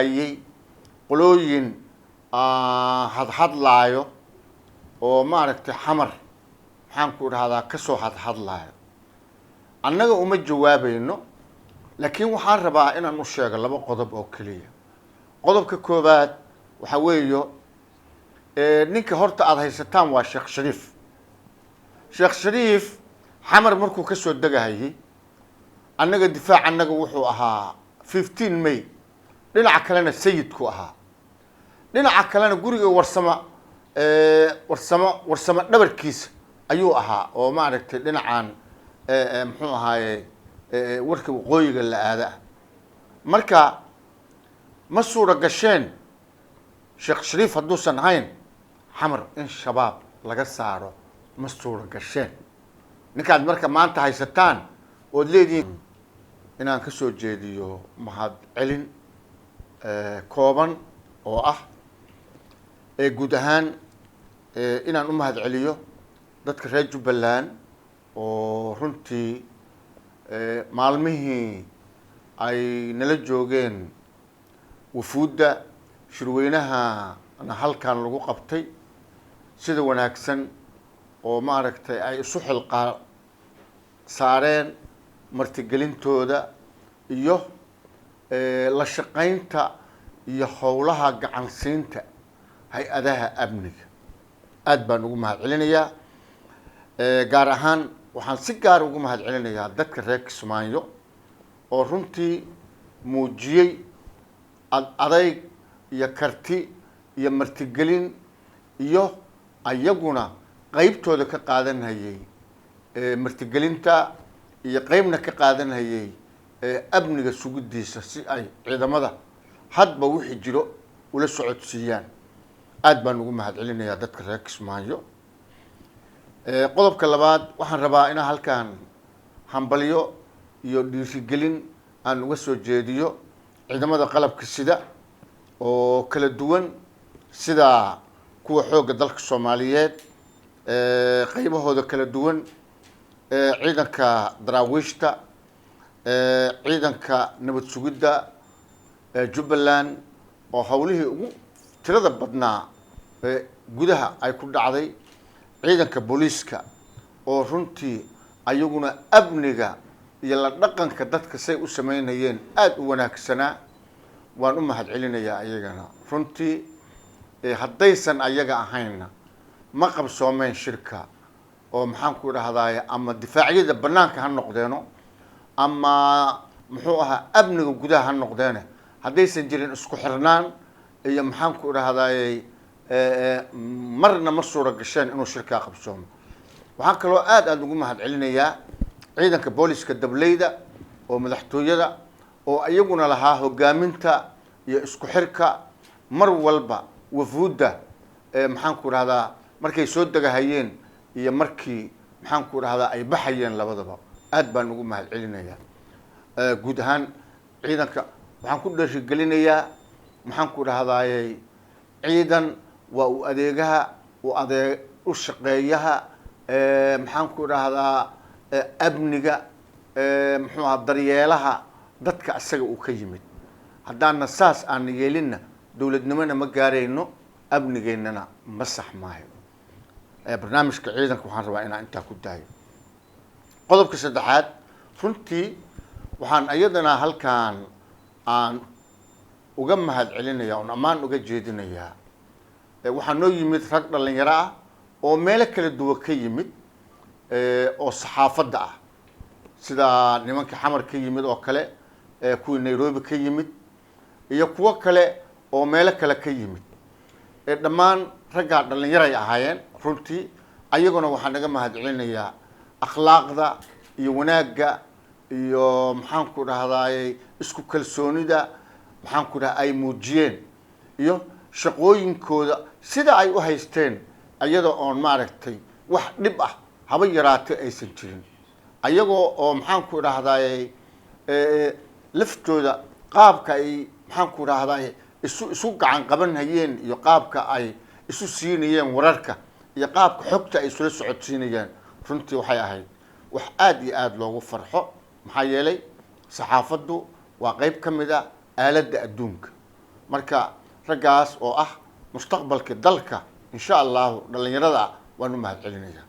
Hayay qolooyin hadhadlaayo oo maaragtay Xamar, maxaan ku dhahdaa, kasoo hadhadlaayo, annaga uma jawaabayno, laakiin waxaan rabaa inaan u sheego laba qodob oo keliya. Qodobka koowaad waxaa weeyo, ninka horta aada haysataan waa Sheekh Shariif. Sheekh Shariif Xamar markuu kasoo degahayay, annaga difaac annaga wuxuu ahaa 15 May, dhinaca kalena Sayidku ahaa, dhinaca kalena guriga Warsamo, Warsamo dhabarkiisa ayuu ahaa, oo maaragtay dhinacan, muxuu ahaaye, warka waqooyiga la aada ah. Marka ma suura gasheen Sheekh Shariif hadduusan ahayn Xamar in Shabaab laga saaro, ma suura gasheen. Ninkaad marka maanta haysataan ood leedihiin inaan ka soo jeediyo mahad celin kooban oo ah guud ahaan inaan u mahad celiyo dadka reer Jubbaland oo runtii maalmihii ay nala joogeen wafuudda shirweynahana halkan lagu qabtay, sida wanaagsan oo maaragtay ay isu xilqaa saareen martigelintooda iyo la shaqaynta iyo howlaha gacansiinta hay-adaha amniga. Aada baan ugu mahad celinayaa. Gaar ahaan waxaan si gaar ugu mahad celinayaa dadka reer Kismaayo oo runtii muujiyey ad adayg iyo karti iyo martigelin iyo ayaguna qeybtooda ka qaadanhayay martigelinta iyo qeybna ka qaadanhayay amniga sugidiisa, si ay ciidamada hadba wixii jiro ula socodsiiyaan. Aada baan ugu mahad celinayaa dadka reer Kismaayo. Qodobka labaad, waxaan rabaa inaan halkan hambalyo iyo dhiirigelin aan uga soo jeediyo ciidamada qalabka sida oo kala duwan, sida kuwa xoogga dalka Soomaaliyeed qeybahooda kala duwan, ciidanka daraawiishta, ciidanka nabad sugidda Jubbaland oo howlihii ugu tirada badnaa gudaha ay ku dhacday, ciidanka booliiska oo runtii ayaguna amniga iyo la dhaqanka dadka say u sameynayeen aada u wanaagsanaa. Waan u mahad celinayaa ayagana runtii. Haddaysan ayaga ahaynna ma qabsoomeen shirka, oo maxaan ku dhahdaye, ama difaacyada banaanka ha noqdeeno ama muxuu ahaa amniga gudaha ha noqdeene, haddaysan jirin isku xirnaan iyo maxaan ku dhahdaye, marna ma suura gasheen inuu shirkaa qabsoomo. Waxaan kaloo aada aada ugu mahad celinayaa ciidanka booliska dableyda oo madaxtooyada oo iyaguna lahaa hogaaminta iyo isku xirka mar walba wafuudda, maxaan ku dhahdaa, markay soo degahayeen iyo markii, maxaan ku dhahdaa, ay baxayeen labadaba. Aada baan ugu mahad celinayaa. Guud ahaan ciidanka waxaan ku dhiirigelinayaa, maxaan ku dhahdaayey, ciidan waa uu adeegaha u adee u shaqeeyaha, maxaan ku dhahdaa, amniga, muxuu aha, daryeelaha dadka isaga uu ka yimid. Haddaana saas aana yeelinna, dowladnimona ma gaarayno, amnigeennana ma sax maayo. Barnaamijka ciidanka waxaan rabaa inaan intaa ku daayo. Qodobka saddexaad, runtii waxaan iyadana halkan aan uga mahad celinaya oon ammaan uga jeedinayaa, waxaa noo yimid rag dhalinyaro ah oo meelo kala duwan ka yimid oo saxaafadda ah, sida nimanka Xamar ka yimid oo kale, kuwii Nairobi ka yimid iyo kuwo kale oo meelo kale ka yimid. Dhammaan raggaa dhalinyaray ahaayeen runtii. Ayaguna waxaan naga mahad celinayaa akhlaaqda iyo wanaagga iyo, maxaan ku dhahdaayey, isku kalsoonida, maxaan ku dhaha, ay muujiyeen iyo shaqooyinkooda sida ay u haysteen, iyada oon maaragtay wax dhib ah haba yaraatay aysan jirin, ayagoo oo, maxaan ku dhahdaayey, laftooda qaabka ay, maxaan ku dhahdaay, isu gacan qabanhayeen iyo qaabka ay isu siinayeen wararka iyo qaabka xogta ay isula socodsiinayeen, runtii waxay ahayd wax aada iyo aada loogu farxo. Maxaa yeelay, saxaafaddu waa qeyb ka mid a aaladda adduunka. Marka raggaas oo ah mustaqbalka dalka, insha Allahu, dhalinyarada ah, waan u mahad celinayaa.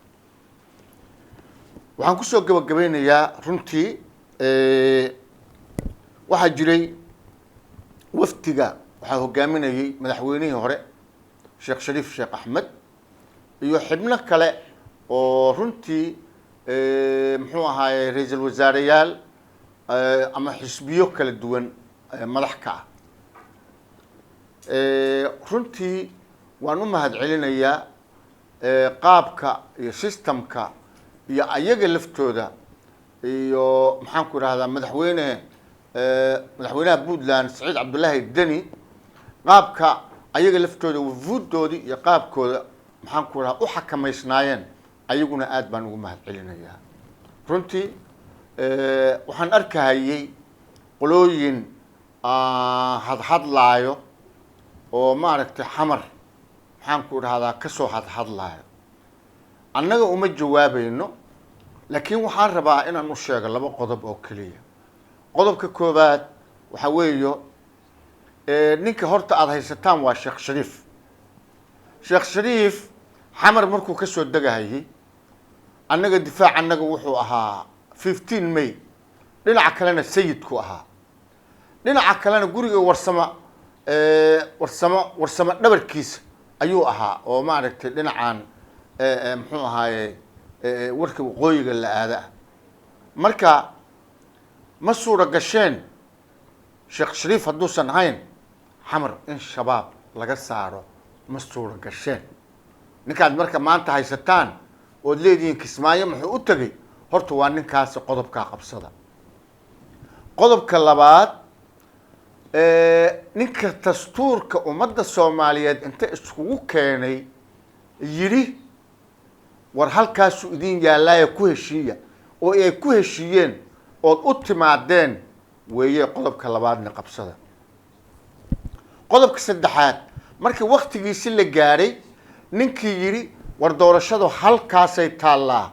Waxaan kusoo gabagabeynayaa, runtii waxaa jiray wafdiga waxaa hogaaminayay madaxweynihii hore Sheekh Shariif Sheekh Axmed iyo xibno kale oo runtii, muxuu ahaaye, ra-iisul wasaareyaal ama xisbiyo kala duwan madax ka ah. Runtii waan u mahad celinayaa qaabka iyo systemka iyo ayaga laftooda iyo, maxaan ku idhahdaa, madaxweynaha Puntland Saciid Cabdullaahi Deni, qaabka ayaga laftooda wufuuddoodii iyo qaabkooda, maxaan ku idhahdaa, u xakamaysnaayeen, ayaguna aad baan ugu mahad celinayaa. Runtii waxaan arkahayey qolooyin hadhadlaayo oo maaragtay Xamar, maxaan ku idhahdaa, kasoo hadhadlaayo. Annaga uma jawaabayno, laakiin waxaan rabaa inaan u sheego laba qodob oo keliya. Qodobka koowaad waxaa weeyo, ninka horta aada haysataan waa Sheekh Shariif. Sheekh Shariif Xamar markuu kasoo degahayay, annaga difaac annaga wuxuu ahaa 15 May, dhinaca kalena Sayidku ahaa, dhinaca kalena guriga Warsamo dhabarkiisa ayuu ahaa oo maaragtay dhinacan, muxuu ahaaye, warka waqooyiga la aada ah. Marka ma suura gasheen Sheekh Shariif hadduusan ahayn Xamar in Shabaab laga saaro, ma suura gasheen. Ninkaad marka maanta haysataan ood leedihiin Kismaayo muxuu u tegey, horta waa ninkaasi. Qodobkaa qabsada. Qodobka labaad, ninka dastuurka ummadda Soomaaliyeed inta iskugu keenay yidhi, "War halkaasuu idin yaallaayo, ku heshiiya," oo ay ku heshiiyeen ood u timaadeen weeye. Qodobka labaadna qabsada. Qodobka saddexaad, markii waktigiisi la gaadhay, ninkii yidhi, "War doorashadu halkaasay taallaa,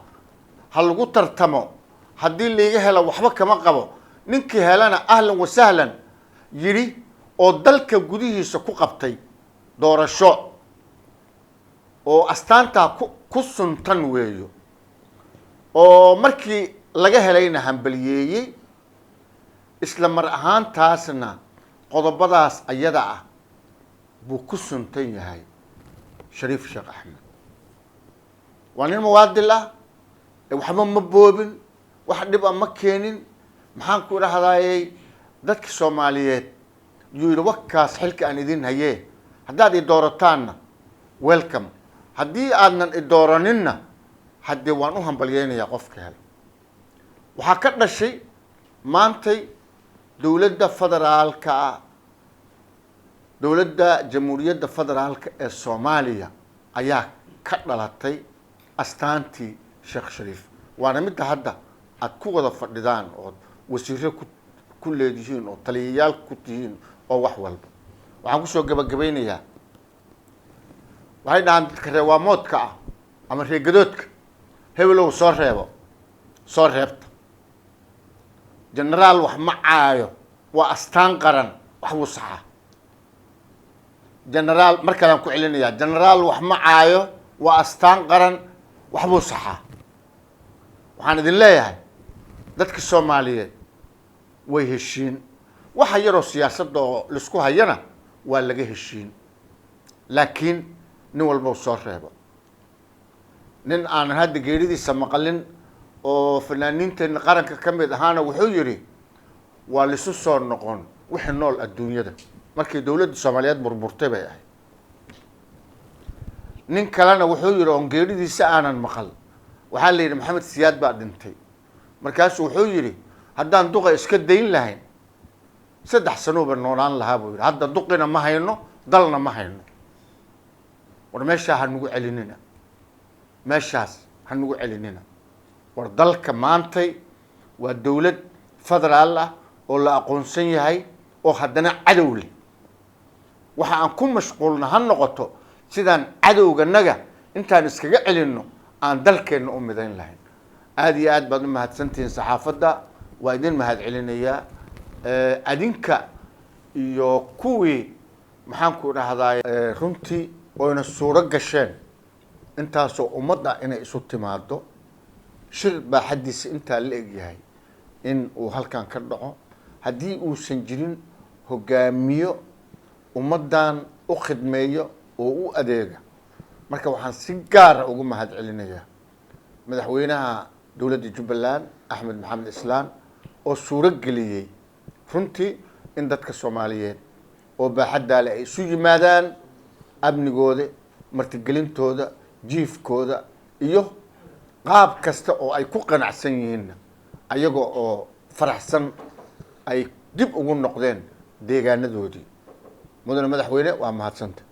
ha lagu tartamo, haddii laiga helo waxba kama qabo, ninkii helana ahlan wasahlan," yidhi oo dalka gudihiisa ku qabtay doorasho oo astaantaa ku suntan weeyo, oo markii laga helayna hambaliyeeyey, isla mar ahaantaasna qodobadaas ayada ah buu ku suntan yahay. Shariif Sheekh Axmed waa nin muwaadil ah, waxba ma boobin, wax dhib a ma keenin. Maxaan ku idhahdayey, dadka Soomaaliyeed yuu yidhi, "Wakaas xilka aan idin hayee, haddaad i doorataanna welcome, haddii aadnan i dooraninna haddee waan u hambalyeynayaa qofka hela." Waxaa ka dhashay maantay dowladda federaalka ah, dowladda Jamhuuriyadda Federaalka ee Soomaaliya ayaa ka dhalatay astaantii Sheekh Shariif, waana midda hadda aada ku wada fadhidaan ood wasiiro ku leedihiin oo taliyayaal ku tihiin oo wax walba. Waxaan kusoo gabagabeynayaa, waxay dhahaan dadka reewaamoodka ah ama reegadoodka, "Hebelow soo reebo, soo reebta." Genaraal wax ma caayo, waa astaan qaran, wax buu saxaa. Genaraal, mar kalean ku celinayaa, genaraal wax ma caayo, waa astaan qaran, waxbuu saxaa. Waxaan idin leeyahay, dadka Soomaaliyeed way heshiin, waxa yaroo siyaasadda oo laisku hayana waa laga heshiin, laakiin nin walba soo reebo. Nin aanan hadda geeridiisa maqalin oo fanaaniinteena qaranka ka mid ahaana wuxuu yidhi, "Waa lisu soo noqon wixii nool adduunyada." Markii dowladda Soomaaliyeed burburtay bay ahayd. Nin kalena wuxuu yidhi oon geeridiisa aanan maqal, waxaa la yidhi Maxamed Siyaad baa dhintay, markaasuu wuxuu yidhi, "Haddaan duqa iska dayn lahayn 3 sanouba noolaan lahaa," buu yidhi. "Hadda duqina ma hayno, dalna ma hayno." War meeshaa ha nagu celinina, meeshaas ha nagu celinina. War dalka maantay waa dowlad federaal ah oo la aqoonsan yahay oo haddana cadow leh. Waxa aan ku mashquulna ha noqoto sidaan cadowganaga intaan iskaga celinno aan dalkeenna u midayn lahayn. Aada iyo aad baad u mahadsantihiin saxaafadda, waa idin mahad celinayaa, adinka iyo kuwii. Maxaan ku dhahdaa, runtii oyna suuro gasheen intaasoo ummadda inay isu timaado, shir baaxaddiisa intaa la egyahay in uu halkan ka dhaco, haddii uusan jirin hogaamiyo ummaddan u khidmeeyo oo u adeega. Marka waxaan si gaara ugu mahad celinayaa madaxweynaha dowladda Jubbaland, Axmed Maxamed Islaan, oo suuro geliyey runtii in dadka Soomaaliyeed oo baaxaddaale ay isu yimaadaan, amnigooda, martigelintooda, jiifkooda iyo qaab kasta oo ay ku qanacsan yihiinna, ayaga oo faraxsan ay dib ugu noqdeen deegaanadoodii. Mudane madaxweyne, waa mahadsanta.